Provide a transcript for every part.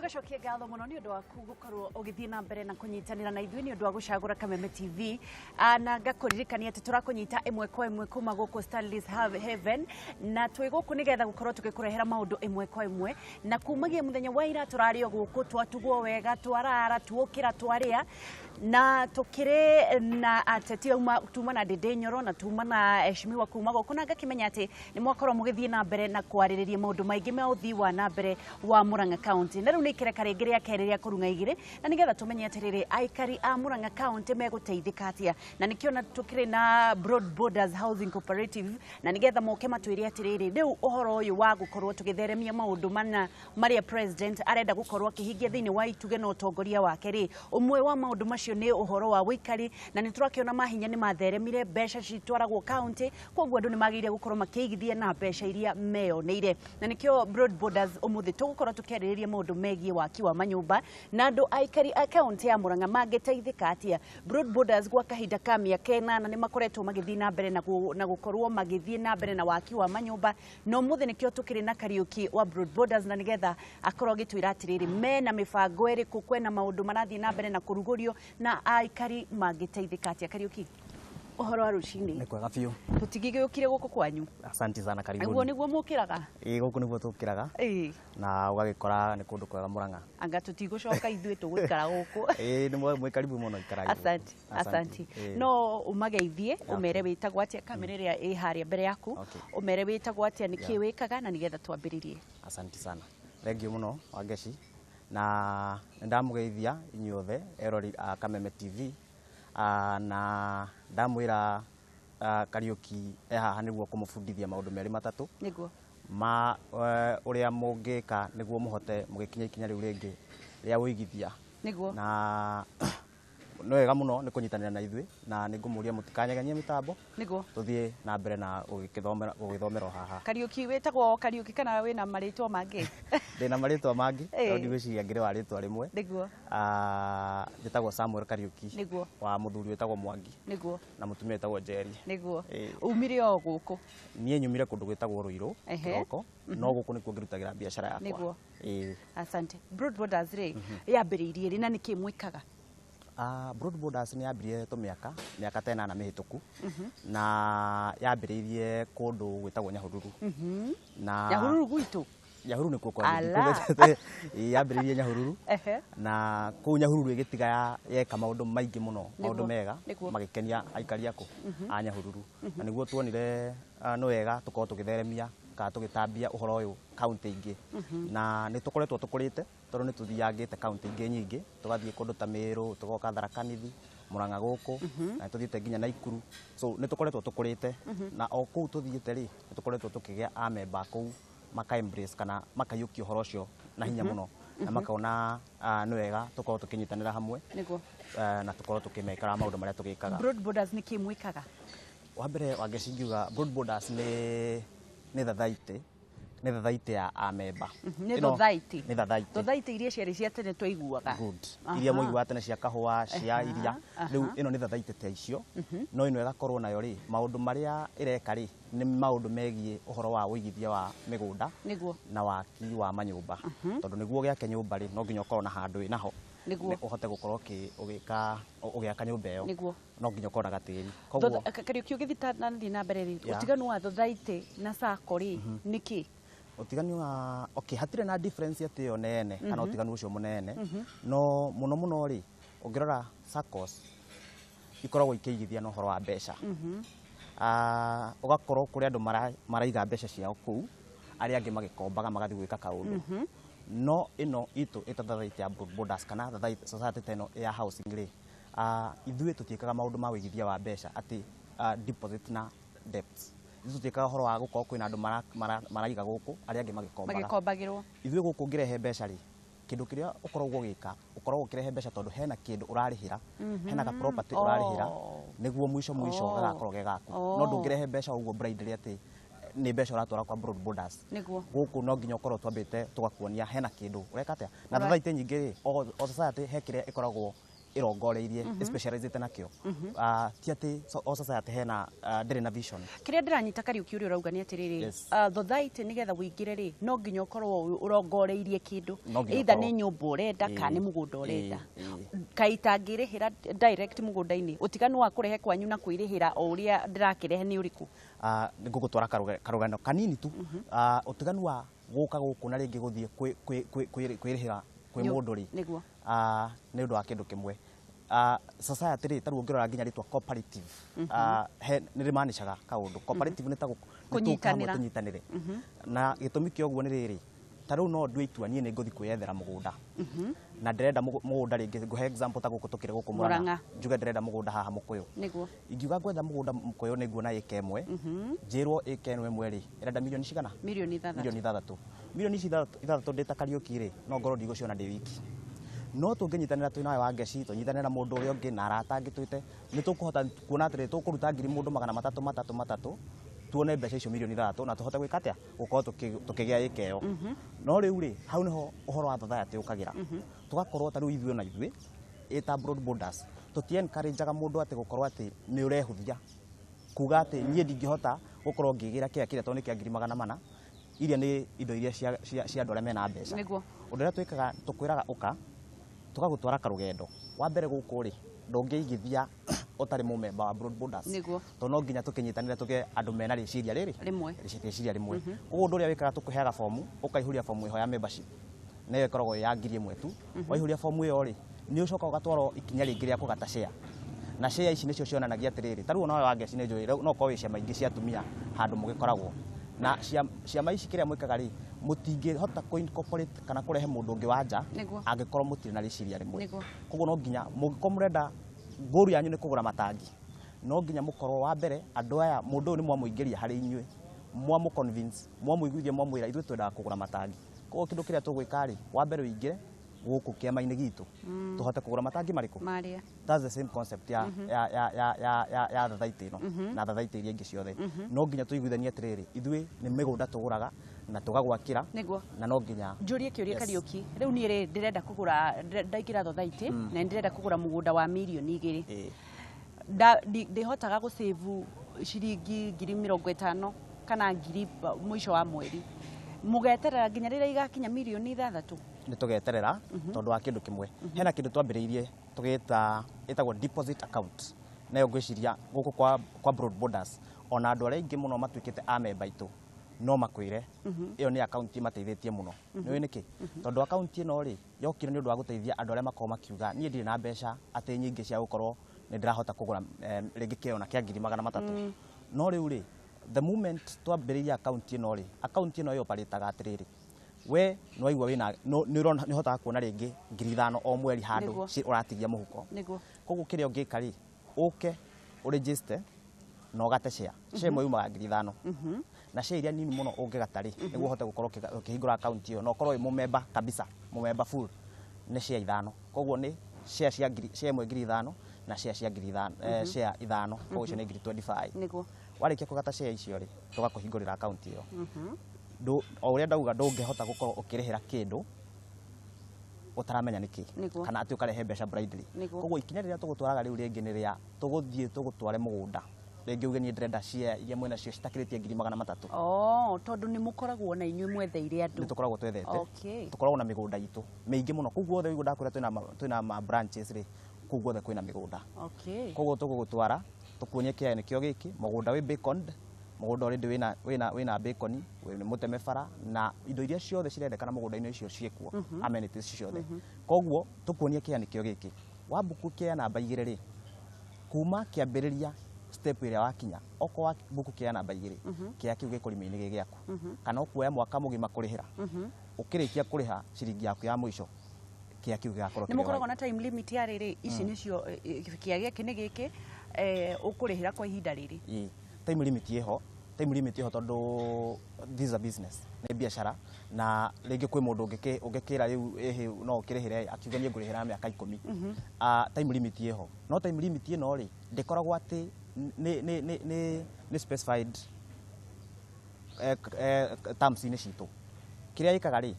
Tũgacokia ngatho mũno nĩ ũndũ waku gũkorwo ũgĩthiĩ na mbere na kũnyitanĩra na ithuĩ nĩ ũndũ wa gũcagũra Kameme TV. Na ngakũririkania atĩ tũrakũnyita ĩmwe kwa ĩmwe kuma gũkũ Stanley's Haven, na twĩ gũkũ nĩgetha gũkorwo tũgĩkũrehera maũndũ ĩmwe kwa ĩmwe. Na kumagia mũthenya wa ira tũrarĩ o gũkũ, twatugwo wega, twarara, tuokĩra, twarĩa, na tukire na ateti auma tuma na Ndĩndĩ Nyoro na tuma na heshimiwa kuma gũkũ, na ngakĩmenya atĩ nĩ mwakorwo mũgĩthiĩ na mbere na kwarĩrĩria maũndũ maingĩ ma ũthii wa na mbere wa Murang'a County. Na rĩu nĩ ikereka rĩngĩ rĩa kerĩ rĩa kũrung'a igĩrĩ, na nĩgetha tũmenye atĩrĩrĩ, aikari a Murang'a County megũteithĩka atĩa. Na nĩkĩo na tũkĩrĩ na Broad Borders Housing Cooperative, na nĩgetha moke matwĩre atĩrĩrĩ, rĩu ũhoro ũyũ wa gũkorwo tũgĩtheremia maũndũ mana marĩa president arenda gũkorwo akĩhingia thĩinĩ wa itugĩ na ũtongoria wake rĩ, ũmwe wa maũndũ macio nĩ ũhoro wa ũikari. Na nĩ tũrakĩona mahinya nĩ matheremire, mbeca citwaragwo county, koguo andũ nĩ magĩrĩire gũkorwo makĩigithia na mbeca iria meyoneire. Na nĩkĩo Broad Borders ũmũthĩ tũgũkorwo tũkĩarĩrĩria maũndũ megiĩ waki wa manyũmba na andũ aikari a kaunti ya Murang'a mangĩteithĩka atĩa. Broad Borders gwa kahinda ka mĩaka 8 nĩ makoretwo magĩthiĩ na mbere na gũkorwo magĩthiĩ na mbere na waki wa manyũmba, na ũmũthĩ nĩkĩo tũkĩrĩ na Kariũki wa Broad Borders, na nĩgetha akorwo agĩtwĩra atĩrĩrĩ, mena mĩbango ĩrĩkũ, kwĩna maũndũ marathiĩ na mbere na kũrugũrio na aikari mangĩteithĩka atĩa. Kariũki, ũhoro wa rũcinĩ? Nĩ kwega biũ. Tũtigĩgĩũkire gũkũ kwanyu. Asante sana, karibuni. Nĩguo nĩguo mũkĩraga? Ĩĩ, gũkũ nĩguo tũkĩraga. Na ũgagĩkora nĩ kũndũ kwega Murang'a. Anga tũtigũcoka ithuĩ tũgũikara gũkũ. Ĩĩ, nĩ mwĩ karibu mũno, ikaragai gũkũ. Asante, asante. No ũmageithie, ũmere wĩtagwo atĩa, kamera ĩrĩa ĩ harĩa mbere yaku, ũmere wĩtagwo atĩa, nĩkĩĩ wĩkaga, na nĩgetha twambĩrĩrie. Asante sana. Thank you mũno Wangeci, na nĩ ndamũgeithia inyuothe erori a Kameme TV, na ndamwĩra Kariũki e haha nĩguo kũmũbundithia maũndũ merĩ matatũ ma ũrĩa mũngĩka nĩguo mũhote mũgĩkinya ikinya rĩu rĩngĩ rĩa ũigithia. Na nĩ wega mũno nĩ kũnyitanĩra na ithuĩ, na nĩ ngũmũria mũtikanyeganyie mĩtambo. Tũthiĩ na mbere na gũgĩthomera o haha. Kariũki, wĩtagwo Kariũki kana wĩna marĩtwa mangĩ? Ndĩna marĩtwa mangĩ, no ndigwĩciria ngĩrĩ wa rĩtwa rĩmwe. Njĩtagwo Samuel Kariũki. Wa mũthuri wĩtagwo Mwangi. Na mũtumia wĩtagwo Njeri. Umire o gũkũ? Niĩ nyumire kũndũ gwĩtagwo Ruiru, Kĩroko, no gũkũ nĩkuo ngĩrutagĩra biacara yakwa. Asante. Broad Borders rĩ, yambĩrĩirie rĩ na nĩkĩ mwĩkaga? Broad Borders nĩ yambĩrĩirie tũmĩaka, mĩaka ta 8 mĩhĩtũku. Na yambĩrĩirie kũndũ gwĩtagwo Nyahururu. Na Nyahururu gwitũ? Nyahururu nĩkuo kwa Ala. Ĩĩ, yambĩrĩirie Nyahururu. Na kũu Nyahururu ĩgĩtiga yeka maũndũ maingĩ mũno, maũndũ mega, magĩkenia aikari a kũu, a Nyahururu. Na nĩguo tuonire, nĩ wega tũkorwo tũgĩtheremia kana tũgĩtambia ũhoro ũyũ kaunti ingĩ. Na nĩ tũkoretwo tũkũrĩte, tondũ nĩ tũthiangĩte kaunti ingĩ nyingĩ, tũgathiĩ kũndũ ta Meru, tũgoka Tharaka Nithi, Murang'a gũkũ, na nĩ tũthiĩte nginya Naikuru. So nĩ tũkoretwo tũkũrĩte, na o kũu tũthiĩte rĩ, nĩ tũkoretwo tũkĩgĩa amemba kũu maka embrace kana makaiyũkia ũhoro ũcio na hinya mũno, na makona, nĩ wega tũkorwo tũkĩnyitanĩra hamwe. Na tũkorwo tũkĩmekara maũndũ marĩa tũgĩkaga. Broad Borders nĩ kĩ mwĩkaga? Wa mbere Wangeci ngiuga Broad Borders nĩ thathaitĩ, nĩ thathaitĩ ya amemba. Nĩ Ĩno thathaitĩ. Nĩ thathaitĩ. Thathaitĩ iria ciarĩ cia tene twaiguaga. Good. Iria mũiguaga tene cia kahũa, cia iria. Rĩu ĩno nĩ thathaitĩ ta icio. No ĩno ĩgakorwo nayo rĩ, maũndũ marĩa ĩreka rĩ, nĩ maũndũ megiĩ ũhoro wa ũigithia wa mĩgũnda na waki wa manyũmba. Tondũ nĩguo ũgĩake nyũmba rĩ, no nginya ũkorwo na handũ wĩ naho. Ũhote gũkorwo ũgĩaka nyũmba ĩyo. No nginya ũkorwo na gatĩri. Koguo Kariũki, ũgĩthiĩ na thiĩ na mbere rĩ, ũtiganu wa thathaitĩ na sacco rĩ, nĩ kĩ? Ũtiganu wa, okay, hatirĩ na difference atĩ ĩyo nene, kana ũtiganu ũcio mũnene. No mũno mũno rĩ, ũngĩrora saccos ikoragwo ikĩigithia na ũhoro wa mbeca. Ũgakorwo kũrĩ andũ maraiga mbeca ciao kũu, arĩa angĩ magĩkombaga magathiĩ gwĩka kaũndũ. No ĩno itũ ĩta thathaitĩ ya Broad Borders kana thathaitĩ society ta ĩno ya housing rĩ, ithuĩ tũtiĩkaga maũndũ ma ũigithia wa mbeca atĩ, deposit na debts. Ithuĩ tũtiĩkaga ũhoro wa gũkorwo kwĩna andũ maraiga gũkũ, arĩa angĩ magĩkombaga. Magĩkombagĩrwo. Ithuĩ gũkũ ũngĩrehe mbeca rĩ, kĩndũ kĩrĩa ũkoragwo ũgĩka, ũkoragwo ũkĩrehe mbeca tondũ hena kĩndũ ũrarĩhĩra, hena ka property ũrarĩhĩra, nĩguo mũico mũico gagakorwo ge gaku. No ndũngĩrehe mbeca ũguo blindly atĩ nĩ mbeca ũratwara kwa Broad Borders. Gũkũ no nginya ũkorwo twambĩte tũgakuonia hena kĩndũ ũreka atĩa. Na thathaitĩ nyingĩ rĩ, o society he kĩrĩa ĩkoragwo ĩrongoreirie ĩspecializĩte nakĩo. Ti atĩ o society hena ndĩrĩ na vision. Kĩrĩa ndĩranyita Kariũki ũrĩa ũrauga nĩ atĩrĩrĩ, society nĩgetha ũingĩre rĩ, no nginya ũkorwo ũrongoreirie kĩndũ, No nginya either ũkorwo- nĩ nyũmba ũrenda kana nĩ mũgũnda ũrenda. Ĩĩ. Kaĩ itangĩrĩhĩra direct mũgũnda-inĩ, ũtiganu wa kũrehe kwanyu na kwĩrĩhĩra o ũrĩa ndĩrakĩrehe nĩ ũrĩkũ? Nĩ ngũgũtwara karũgano kanini tu. Ũtiganu wa gũka gũkũ na rĩngĩ gũthiĩ kwĩrĩhĩra kwĩ mũndũ rĩ, nĩ ũndũ wa kĩndũ kĩmwe. Society rĩ, tarĩu ũngĩrora nginya rĩtwa cooperative, nĩ rĩmanicaga kaũndũ. Cooperative nĩ ta nĩ tũke hamwe Kũnyitanĩra. Tũnyitanĩre. Na gĩtũmi kĩa ũguo nĩ rĩrĩ, ta rĩu no ndue itua niĩ nĩ ngũthiĩ kwĩyethera mũgũnda na ndĩrenda mũgũnda rĩngĩ, ngũhe example ta gũkũ tũkĩrĩ gũkũ Murang'a. Murang'a, njuge ndĩrenda mũgũnda haha Mũkũyũ. Ingiuga ngwetha mũgũnda Mũkũyũ, nĩ nguona ĩka ĩmwe, njĩrwo ĩka ĩno ĩmwe rĩ, ĩrenda milioni cigana? Milioni 6. Milioni 6. Milioni ici 6 ndĩ ta Kariũki rĩ, no ngorwo ndigũciona ndĩ wiki. No tũngĩnyitanĩra twĩ nawe wa Ngeci, tũnyitanĩre na mũndũ ũrĩa ũngĩ na arata angĩ twĩte, nĩ tũkũhota kuona atĩrĩ, tũkũruta ngiri mũndũ 300 3 3, tuone mbeca icio milioni 6 na tũhote gwĩka atĩa, gũkorwo tũkĩgĩa ĩka ĩyo. No rĩu rĩ, hau nĩho ũhoro wa society ũkagĩra, tũgakorwo ta rĩu ithuĩ ona ithuĩ ĩta Broad Borders tũti encourageaga mũndũ atĩ gũkorwo atĩ nĩ ũrehũthia kuga atĩ niĩ ndingĩhota gũkorwo ngĩgĩra kĩrĩa kĩrĩa tondũ nĩ kĩa ngiri 400, iria nĩ indo iria cia andũ arĩa mena mbeca. Ũndũ ũrĩa twĩkaga, tũkwĩraga ũka tũgagũtwara karũgendo. Wa mbere, gũkũ rĩ, ndũngĩigithia ũtarĩ mũmemba wa Broad Borders, tondũ no nginya tũkĩnyitanĩre tũgĩe andũ mena rĩciria rĩrĩ Rĩmwe. Rĩciria rĩmwe. Koguo ũndũ ũrĩa wĩkaga, tũkũheaga fomu, ũkaihũria fomu ĩho ya membership, na ĩyo ĩkoragwo ĩ ya 1000 tu. Waihũria fomu ĩyo rĩ, nĩ ũcokaga ũgatwarwo ikinya rĩngĩ rĩa kũgata share, na share ici nĩcio cionanagia atĩrĩrĩ, ta rĩu onawe wa Ngeci nĩ njũĩ no ũkorwo wĩ ciama ingĩ cia atumia handũ mũgĩkoragwo na ciama ici. Kĩrĩa mwĩkaga rĩ, mũtingĩhota kũ incorporate kana kũrehe mũndũ ũngĩ wa nja angĩkorwo mũtirĩ na rĩciria rĩmwe. Koguo no nginya mũngĩkorwo mũrenda ngũru yanyu nĩ kũgũra matangi, no nginya mũkorwo wa mbere andũ aya, mũndũ ũyũ nĩ mwamũingĩria harĩ inyuĩ, mwamũ convince, mwamũiguithia, mwamwĩra ithuĩ twendaga kũgũra matangi. Koguo kĩndũ kĩrĩa tũgwĩka rĩ, wa mbere ũingĩre gũkũ kĩama-inĩ gitũ tũhote kũgũra matangi marĩkũ. Marĩa. That's the same concept ya thathaitĩ ĩno na thathaitĩ iria ingĩ ciothe. No nginya tũiguithanie atĩrĩrĩ, ithuĩ nĩ mĩgũnda tũgũraga na tũgagwakĩra, na no nginya Njũrie kĩũria. Yes. Kariũki, rĩu niĩ rĩ, ndĩrenda kũgũra, ndaingĩra thothaitĩ na nĩ ndĩrenda kũgũra mũgũnda wa mirioni 2. Ndĩhotaga gũsave ciringi 50,000 kana ngiri mũico wa mweri, mũgeterera nginya rĩrĩa igakinya mirioni 6? Nĩ tũgeterera tondũ wa kĩndũ kĩmwe. Hena kĩndũ twambĩrĩirie tũgĩta, ĩtagwo deposit account, nayo ngwĩciria gũkũ kwa Broad Borders ona andũ arĩa aingĩ mũno matuĩkĩte a memba itũ no makwĩre ĩyo nĩ account ĩmateithĩtie mũno. Nĩ ũĩ nĩkĩ? Tondũ account ĩno rĩ, yokire nĩ ũndũ wa gũteithia andũ arĩa makoragwo makiuga niĩ ndirĩ na mbeca atĩ nyingĩ cia gũkorwo nĩ ndĩrahota kũgũra rĩngĩ kĩona kĩa 300,000. No rĩu rĩ, the moment twambĩrĩirie account ĩno rĩ, account ĩno ĩoparĩtaga atĩrĩrĩ, we nĩ waigua wĩna nĩ ũrona nĩ ũhotaga kuona rĩngĩ 5,000 o mweri handũ ũratigia mũhuko. Koguo kĩrĩa ũngĩka rĩ, ũke ũregister na ũgate share. Share ĩmwe yumaga 5,000, na share iria nini mũno ũngĩgata rĩ, nĩguo ũhote gũkorwo ũkĩhingũra account ĩyo na ũkorwo wĩ mũmemba kabisa, mũmemba full, nĩ share 5. Koguo nĩ share cia ngiri, share ĩmwe 5,000 na share cia 5,000, share 5, koguo icio nĩ 25,000. Warĩkia kũgata share icio rĩ, tũgakũhingũrĩra account ĩyo. O ũrĩa ndauga, ndũngĩhota gũkorwo ũkĩrĩhĩra kĩndũ ũtaramenya nĩkĩ kana atĩ ũkarehe mbeca blindly. Koguo ikinya rĩrĩa tũgũtwaraga rĩu rĩngĩ nĩ rĩa tũgũthiĩ tũgũtware mũgũnda. Rĩngĩ uge niĩ ndĩrenda share iria mwĩna cio citakĩrĩtie 300,000. Oh, tondũ nĩ mũkoragwo na inyuĩ mwetheire andũ. Nĩ tũkoragwo twethete. Tũkoragwo na mĩgũnda itũ mĩingĩ mũno kũu guothe. Ũguo ndakwĩra twĩna ma branches rĩ, kũu guothe kwĩna mĩgũnda. Koguo tũgũgũtwara tũkuonie kĩaya nĩkĩo gĩkĩ, mũgũnda wĩ baconed, mũgũnda already wĩna bacon, wĩ mũteme bara na indo iria ciothe cirendekana mũgũnda-inĩ ũcio ciĩkuo, amenities ciothe. Koguo tũkuonie kĩaya nĩkĩo gĩkĩ. Wambuku kĩaya namba 2 rĩ, kuma kĩambĩrĩria step ĩrĩa wakinya, okorwo wa mbuku kĩaya namba 2, kĩaya kĩu gĩkũrima-inĩ gĩ gĩaku, kana ũkuoya mwaka mũgima kũrĩhĩra. Ũkĩrĩkia kũrĩha ciringi yaku ya mũico, kĩaya kĩu gĩgakorwo Nĩ kĩrĩ mũkoragwo na time limit ya rĩrĩ, ici nĩcio kĩaya gĩkĩ nĩ gĩkĩ, ũkũrĩhĩra kwa ihinda rĩrĩ? Ĩĩ, time limit ĩho, time limit ĩho, tondũ this is a business, nĩ biacara, na rĩngĩ kwĩ mũndũ ũngĩkĩra rĩu ĩhĩ no ũkĩrĩhĩre akiuga niĩ ngũrĩhĩra mĩaka 10. Time limit ĩho, no time limit ĩno rĩ, ndĩkoragwo atĩ nĩ specified terms-inĩ citũ. Kĩrĩa ĩkaga rĩ,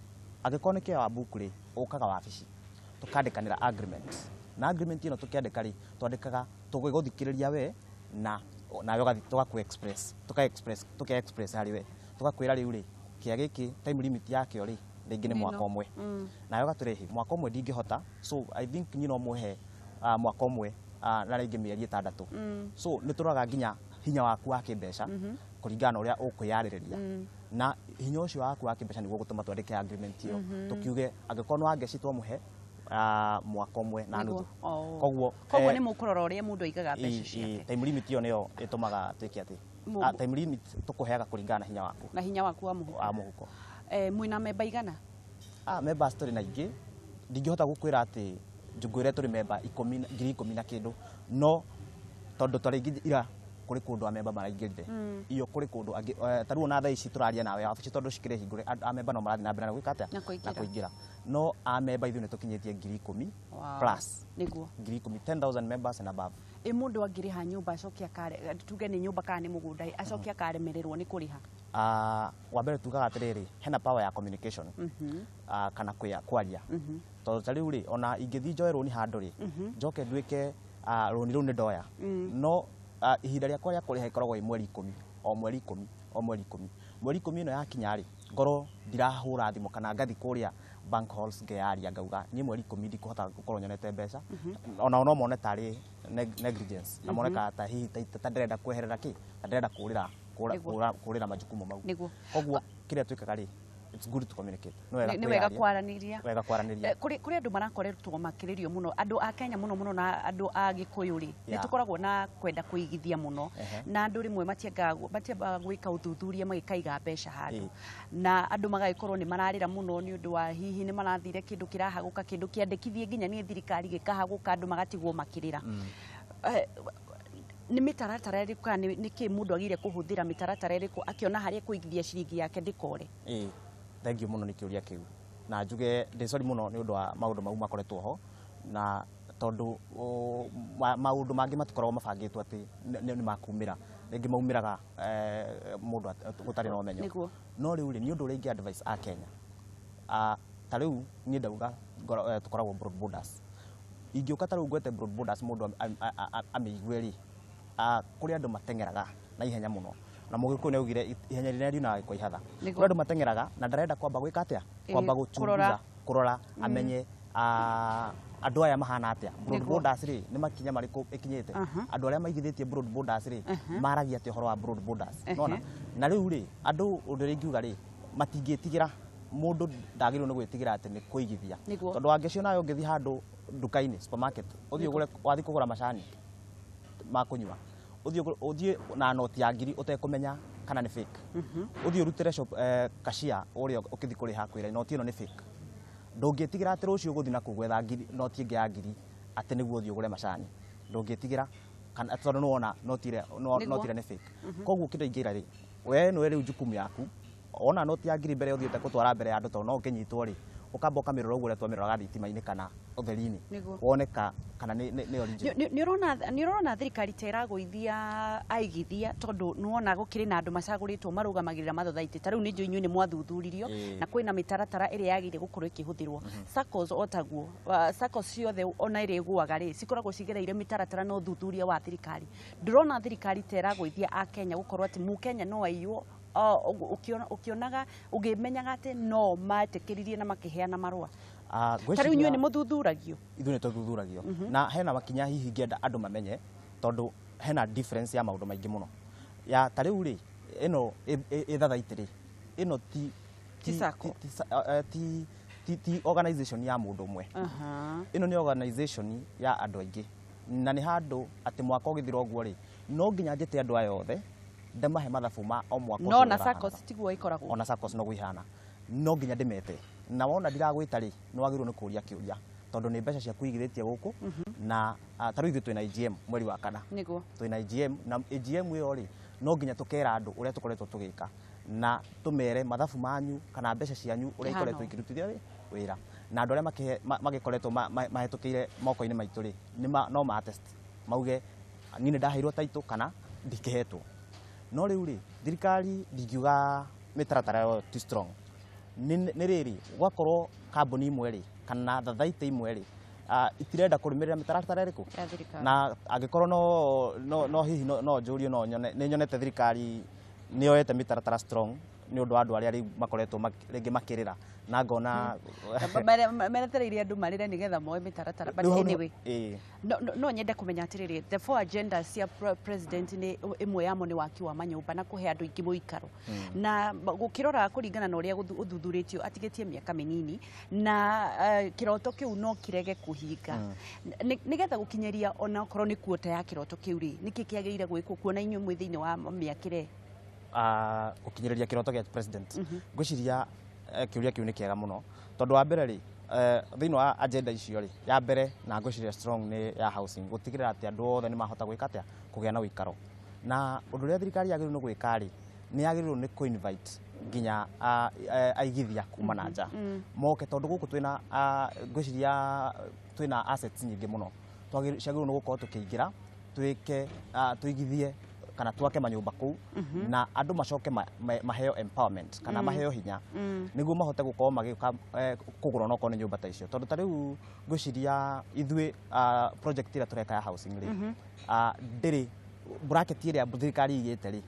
angĩkorwo nĩ kĩa wa book rĩ, ũkaga wabici tũkandĩkanĩra agreement. Na agreement ĩno tũkĩandĩka rĩ, twandĩkaga tũgĩgũthikĩrĩria we na nawe ũgathiĩ tũgakũ express, tũka express, tũke express harĩ we, tũgakwĩra rĩu rĩ, kĩa gĩkĩ time limit yakĩo rĩ, rĩngĩ nĩ mwaka ũmwe. Nawe ũgatwĩra mwaka ũmwe ndingĩhota, so I think niĩ no mũhe mwaka ũmwe na rĩngĩ mĩeri 6. So nĩ tũroraga nginya hinya waku wa kĩmbeca kũringana na ũrĩa ũkwĩyarĩrĩria, na hinya ũcio waku wa kĩmbeca nĩguo gũtũma twandĩke agreement ĩyo, tũkiuge angĩkorwo nĩ wangeci twamũhe mwaka ũmwe na nuthu. Koguo nĩ mũkũrora ũrĩa mũndũ aigaga mbeca ciake. Time limit ĩyo nĩyo ĩtũmaga twĩke atĩ time limit tũkũheaga kũringana na hinya waku, na hinya waku wa mũhuko. Mwĩna memba igana? Members tũrĩ na ingĩ, ndingĩhota gũkwĩra atĩ ngwĩre tũrĩ memba 10,000 na kĩndũ, no tondũ ta rĩngĩ ira kũrĩ kũndũ amemba maraingĩrire, iyo kũrĩ kũndũ angĩ ta rĩu ona thaa ici tũraria nawe wabici tondũ cikĩrĩ hingũre, amemba no marathiĩ na mbere na gwĩka atĩa, na kũingĩra. No amemba ithuĩ nĩ tũkinyĩtie 10,000 plus. Nĩguo 10,000, 10,000 members and above. Ĩ mũndũ angĩrĩha nyũmba acoke akare, tuge nĩ nyũmba kana nĩ mũgũnda, acoke akaremererwo nĩ kũrĩha? Wa mbere tugaga atĩrĩrĩ, hena power ya communication, kana kwaria. Tondũ ta rĩu rĩ, ona ingĩthiĩ njoe rũni handũ rĩ, njoke nduĩke rũni rũu nĩ ndoya, no ihinda rĩakwa rĩa kũrĩha ĩkoragwo ĩ mweri 10, o mweri 10, o mweri 10. Mweri 10 ĩno yakinya rĩ, ngorwo ndirahũra thimũ kana ngathi kũrĩa bank halls ngeyaria ngauga niĩ mweri 10 ndikũhota gũkorwo nyonete mbeca. Onao no mone tarĩ negligence, na mone ta hihi ta ndĩrenda kweherera kĩ, ta ndĩrenda kũrĩra majukumu mau. Koguo kĩrĩa twĩkaga rĩ, it's good to communicate. Nĩ wega kwaranĩria. Wega kwaranĩria. Kũrĩ andũ marakoretwo makĩrĩrio mũno, andũ a Kenya mũno mũno na andũ a Gĩkũyũ rĩ, nĩ tũkoragwo na kwenda kũigithia mũno, na andũ rĩmwe matiambaga gwĩka ũthuthuria magĩkaiga mbeca handũ, na andũ magagĩkorwo nĩ mararĩra mũno nĩ ũndũ wa hihi nĩ marathire kĩndũ kĩrahagũka, kĩndũ kĩandĩkithie nginya nĩ thirikari gĩkahagũka, andũ magatigwo makĩrĩra. Nĩ mĩtaratara ĩrĩkũ kana nĩ kĩ mũndũ agĩrĩire kũhũthĩra mĩtaratara ĩrĩkũ akĩona harĩa kũigithia ciringi yake ndĩkore? Thank you mũno nĩ kĩũria kĩu, na njuge ndĩ sorry mũno nĩ ũndũ wa maũndũ mau makoretwo ho, na tondũ maũndũ mangĩ matikoragwo mabangĩtwo atĩ nĩ makumĩra, rĩngĩ maumĩraga mũndũ gũtarĩ na ũmenyo. No rĩu rĩ, nĩ ũndũ ũrĩa ingĩ advice a Kenya, ta rĩu niĩ ndauga tũkoragwo broad borders, ingĩũka ta rĩu ngwete broad borders mũndũ amĩigue rĩ, kũrĩ andũ mateng'eraga na ihenya mũno, na Mũgĩkũyũ nĩaugire ihenya rĩrĩa riunaga gĩko ihatha. Kũrĩ andũ mateng'eraga na ndarenda kwamba gwĩka atĩa, kwamba gũchunguza, kũrora, amenye andũ aya mahana atĩa. Broad borders rĩ, nĩ makinya marĩkũ ĩkinyĩte, andũ arĩa maigithĩtie broad borders rĩ, maragia atĩa ũhoro wa broad borders, nona. Na rĩu rĩ, andũ ũndũ ũrĩa ingiuga rĩ, matingĩtigĩra, mũndũ ndagĩrĩirwo nĩ gwĩtigĩra atĩ nĩ kũigithia, tondũ wangĩcio nawe ũngĩthiĩ handũ nduka-inĩ supermarket, ũthiĩ ũgũre, wathiĩ kũgũra macani ma kũnyua, ũthiĩ na noti ya 1,000 ũtekũmenya kana nĩ fake, ũthiĩ ũrutĩre shop cashier ũrĩa ũkĩthiĩ kũrĩha akwĩre noti ĩno nĩ fake, ndũngĩtigĩra atĩ rũciũ ũgũthiĩ na kũu gwetha noti ĩngĩ ya 1,000 atĩ nĩguo ũthiĩ ũgũre macani, ndũngĩtigĩra kana tondũ nĩwona noti ĩrĩa nĩ fake. Koguo kĩndũ ingĩra rĩ, we nĩwe rĩu jukumu yaku, wona noti ya 1,000 mbere ũthiĩte gũtwara mbere ya andũ tondũ no ũkĩnyitwo rĩ, ũkamba ũkamĩrora ũguo ũrĩa twamĩroraga thitima-inĩ kana ũtheri-inĩ, wone kana nĩ original. Nĩ ũrona thirikari ta ĩragũithia aigithia, tondũ nĩwona gũkĩrĩ na andũ macagũrĩtwo marũgamagĩrĩra mathothaithi, ta rĩu nĩ njũĩ inyuĩ nĩ mwathuthuririo, na kwĩna mĩtaratara ĩrĩa yagĩrĩire gũkorwo ĩkĩhũthĩrwo. SACCOs o taguo, SACCOs ciothe ona ĩrĩa ĩgũaga rĩ, cikoragwo cigereire mĩtaratara na ũthuthuria wa thirikari. Ndũrona thirikari ta ĩragũithia Akenya gũkorwo atĩ Mũkenya no aiywo, ũkĩonaga ũngĩmenyaga atĩ no metĩkĩririe na makĩheana marũa. Ta rĩu inyuĩ nĩ mũthuthuragio? Ithuĩ nĩ tũthuthuragio, na hena makinya hihi ingĩenda andũ mamenye, tondũ hena difference ya maũndũ maingĩ mũno. Ya ta rĩu rĩ, ĩno ĩthathaitĩ rĩ, ĩno ti organization ya mũndũ ũmwe. Ĩno nĩ organization ya andũ aingĩ, na nĩ handũ atĩ mwaka ũgĩthira ũguo rĩ, no nginya njĩte andũ aya othe ndamahe mathabu ma o mwaka. No na SACCOs tiguo ĩkoragwo. Ona SACCOs noguo ihana, no nginya ndĩmete, na wona ndiragwĩta rĩ, nĩ wagĩrĩirwo nĩ kũũria kĩũria, tondũ nĩ mbeca ciaku igithĩtie gũkũ, na ta rĩu ithuĩ twĩna AGM mweri wa 4. Twĩna AGM, na AGM ĩyo rĩ, no nginya tũkera andũ ũrĩa tũkoretwo tũgĩka, na tũmere mathabu manyu kana mbeca cianyu ũrĩa ikoretwo ikĩrutithia wĩra, na andũ arĩa magĩkoretwo mahĩtũkĩire moko-inĩ maitũ rĩ, no ma test mauge niĩ nĩ ndaheirwo title kana ndikĩhetwo. No rĩu rĩ, thirikari ndingiuga mĩtaratara yayo ti strong. Nĩ rĩrĩ, gwakorwo kambuni imwe rĩ, kana thathaitĩ imwe rĩ, itirenda kũrũmĩrĩra mĩtaratara ĩrĩkũ na angĩkorwo no hihi no njũrio no nyone nĩ nyonete thirikari nĩ yoete mĩtaratara strong nĩ ũndũ wa andũ arĩa rĩu makoretwo rĩngĩ makĩrĩra na ngona meretereire andũ marĩre nĩgetha moe mĩtaratara. But anyway, no nyende kũmenya atĩrĩrĩ, the four agendas cia president nĩ ĩmwe yamo nĩ waki wa manyũmba na kũhe andũ aingĩ mũikaro, na gũkĩrora kũringana na ũrĩa ũthuthurĩtio atigĩtie mĩaka mĩnini na kĩroto kĩu no kĩrege kũhinga. Nĩgetha gũkinyĩria ona okorwo nĩ kuota ya kĩroto kĩu rĩ, nĩkĩ kĩagĩrĩire gwĩkwo kuona inyuĩ mwĩ thĩinĩ wa mĩakĩre gũkinyĩrĩria kĩroto gĩa president? Ngwĩciria kĩũria kĩu nĩ kĩega mũno tondũ wa mbere rĩ, thĩinĩ wa agenda icio rĩ, ya mbere na ngwĩciria strong nĩ ya housing, gũtigĩrĩra atĩ andũ othe nĩ mahota gwĩka atĩa, kũgĩa na ũikaro. Na ũndũ ũrĩa thirikari yagĩrĩirwo nĩ gwĩka rĩ, nĩ yagĩrĩirwo nĩ kũ-invite nginya aigithia kuma na nja moke, tondũ gũkũ twĩna ngwĩciria twĩna assets nyingĩ mũno ciagĩrĩirwo nĩ gũkorwo tũkĩingĩra twĩke tũigithie kana twake manyũmba kũu, na andũ macoke maheo empowerment kana maheo hinya nĩguo mahote gũkorwo magĩũka kũgũra onokorwo nĩ nyũmba ta icio. Tondũ ta rĩu ngwĩciria ithuĩ project ĩrĩa tũreka ya housing rĩ, ndĩrĩ bracket ĩrĩa thirikari igĩte rĩ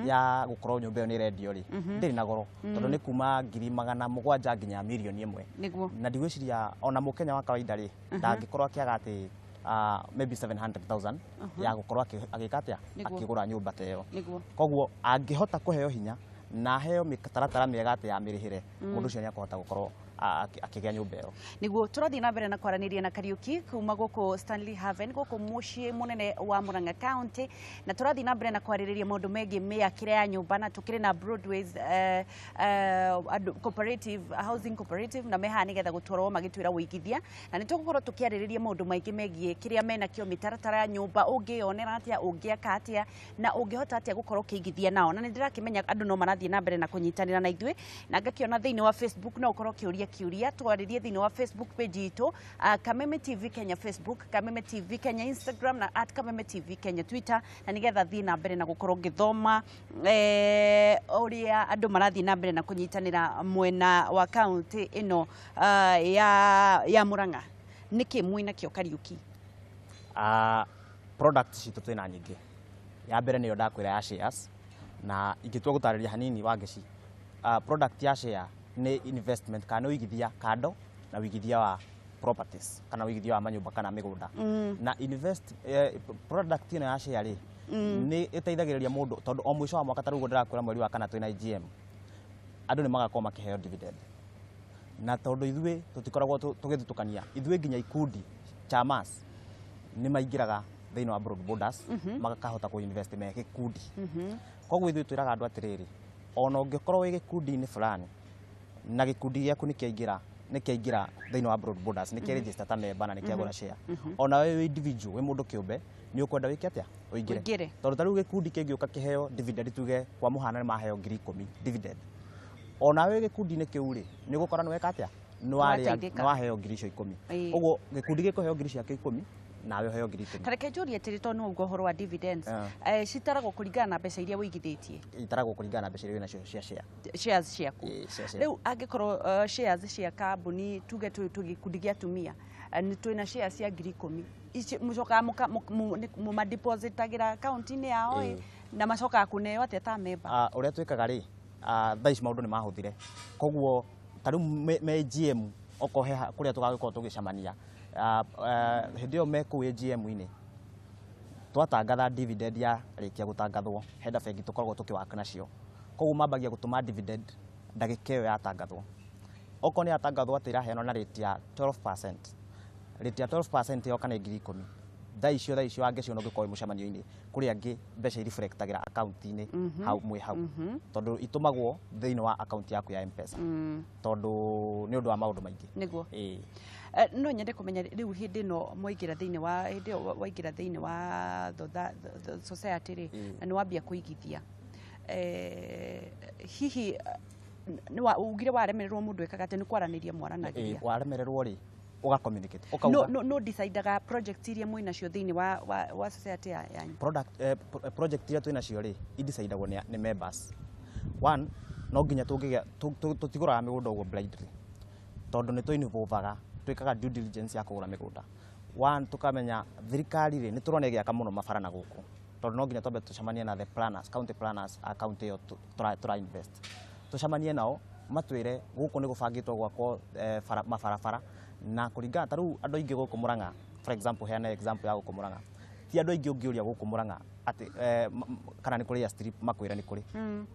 ya gũkorwo nyũmba ĩyo nĩ ĩrendio rĩ, ndĩrĩ na goro tondũ nĩ kuma 700,000 nginya 1 million. Na ndigwĩciria ona mũkenya wa kawaida rĩ ndangĩkorwo akĩaga atĩ maybe 700,000 ya gũkorwo agĩka atĩa, akĩgũra nyũmba ta ĩyo. Koguo angĩhota kũheo hinya na aheo mĩtaratara mĩega atĩ ya mĩrĩhĩre, mũndũ ũcio nĩ akũhota gũkorwo akĩgĩa nyũmba ĩyo. Nĩguo tũrathiĩ na mbere na kwaranĩria na Kariuki kuma gũkũ Stanley Haven, gũkũ mũciĩ mũnene wa Murang'a County, na tũrathiĩ na mbere na kwarĩrĩria maũndũ megiĩ mĩakĩre ya nyũmba, na tũkĩrĩ na Broadways Cooperative Housing Cooperative, na mehaha nĩgetha gũtwarwo magĩtwĩra ũigithia, na nĩ tũgũkorwo tũkĩarĩrĩria maũndũ maingĩ megiĩ kĩrĩa menakĩo, mĩtaratara ya nyũmba, ũngĩyonera atĩa, ũngĩaka atĩa, na ũngĩhota atĩa gũkorwo ũkĩigithia nao. Na nĩ ndĩrakĩmenya andũ no marathiĩ na mbere na kũnyitanĩra na ithuĩ, na ngakĩona thĩinĩ wa Facebook no ũkorwo ũkĩũria kĩũria, twarĩrie thĩinĩ wa Facebook page itũ, Kameme TV Kenya Facebook, Kameme TV Kenya Instagram, na at Kameme TV Kenya Twitter, na nĩgetha thiĩ na mbere na gũkorwo ngĩthoma ũrĩa andũ marathiĩ na mbere na kũnyitanĩra mwena wa kaunti ĩno ya Murang'a. Nĩkĩ mwĩnakĩo, Kariuki? Product citũ twĩna nyingĩ. Ya mbere nĩyo ndakwĩra ya shares, na ingĩtua gũtarĩria hanini Wangeci, product ya share nĩ investment kana nĩ ũigithia kando na ũigithia wa properties kana ũigithia wa manyũmba kana mĩgũnda. Na invest product ĩno ya share rĩ, nĩ ĩteithagĩrĩria mũndũ tondũ o mũico wa mwaka, ta rĩu ũguo ndĩrakwĩra mweri wa kana twĩna AGM, andũ nĩ magakorwo makĩheo dividend. Na tondũ ithuĩ tũtikoragwo tũgĩthutũkania, ithuĩ nginya ikundi chamas nĩ maingĩraga thĩinĩ wa Broad Borders, makahota kũ invest me gĩkundi. Koguo ithuĩ twĩraga andũ atĩrĩrĩ, ona ũngĩkorwo wĩ gĩkundi-inĩ fulani na gĩkundi gĩaku nĩ kĩaingĩra thĩinĩ wa Broad Borders, nĩ kĩa ta member na nĩ kĩagũra share, ona we wĩ individual, wĩ mũndũ kĩũmbe, nĩ ũkwenda wĩke atĩa, ũingĩre. Ũingĩre. Tondũ ta rĩu gĩkundi kĩngĩũka kĩheo dividend, tuge kwa mũhano nĩ maheo 10,000 dividend, ona we gĩkundi-inĩ kĩu rĩ, nĩ ũgũkora nĩ weka atĩa, nĩ warĩa. Nĩwateithĩka. Nĩ waheo ngiri icio 10. Ũguo gĩkundi gĩkũheo ngiri ciake 10, nawe ũheo 10,000. Ta reke njũrie atĩrĩ, tondũ nĩ ũguo ũhoro wa dividends, citaragwo kũringana na mbeca iria wĩigithĩtie? Itaragwo kũringana na mbeca iria wĩnacio cia share. Shares ciaku. Ĩĩ, cia share. Rĩu angĩkorwo shares cia kambuni, tuge twĩ gĩkundi gĩa atumia, nĩ twĩna shares cia 10,000, ici mũcokaga mũmadepositagĩra akaunti-inĩ yao ĩ, na macokaga kũneo atĩa ta member? Ũrĩa twĩkaga rĩ, thaa ici maũndũ nĩ mahũthire, koguo ta rĩu me AGM, okorwo he kũrĩa tũgagĩkorwo tũgĩcemania, hĩndĩ ĩyo me kũu AGM-inĩ, twatangatha dividend ya rĩkia gũtangathwo, hena bengi tũkoragwo tũkĩwaka nacio, koguo mambagia gũtũma dividend ndagĩka ĩyo yatangathwo. Okorwo nĩ yatangathwo atĩ ĩraheanwo na rate ya 12%, rate ya 12% yoka nĩ 10,000. Thaa icio angĩcio no ũngĩkorwo wĩ mũcemanio-inĩ, kũrĩ angĩ mbeca ireflectagĩra akaunti-inĩ hau mwĩ hau, tondũ itũmagwo thĩinĩ wa akaunti yaku ya M-Pesa, tondũ nĩ ũndũ wa maũndũ maingĩ. Ĩĩ. No nyende kũmenya rĩu hĩndĩ ĩno mwaingĩra thĩinĩ wa hĩndĩ ĩyo waingĩra thĩinĩ wa the society rĩ, na nĩ wambia kũigithia, hihi ugire waremererwo mũndũ ekaga atĩ nĩ kwaranĩria mwaranagĩria? Ĩĩ, waremererwo rĩ, ũga communicate, ũkauga. No decidaga project iria mwĩ nacio thĩinĩ wa society yanyu? Product project iria twĩ nacio rĩ, idecidagwo nĩ members. One, no nginya tũngĩgĩa tũtigũraga mĩgũnda ũguo blindly, tondũ nĩ tũinvolvaga Twĩkaga due diligence ya kũgũra mĩgũnda. One, tũkamenya thirikari rĩ, nĩ tũrona ĩgĩaka mũno mabara na gũkũ, tondũ no nginya twambe tũcemanie na the planners, county planners a county ĩyo tũra invest, tũcemanie nao matwĩre gũkũ nĩ gũbangĩtwo gwakwo mabarabara na kũringana ta rĩu andũ aingĩ gũkũ Murang'a. For example, heana example ya gũkũ Murang'a, ti andũ aingĩ ũngĩũria gũkũ Murang'a atĩ kana nĩ kũrĩ airstrip, makwĩra nĩ kũrĩ.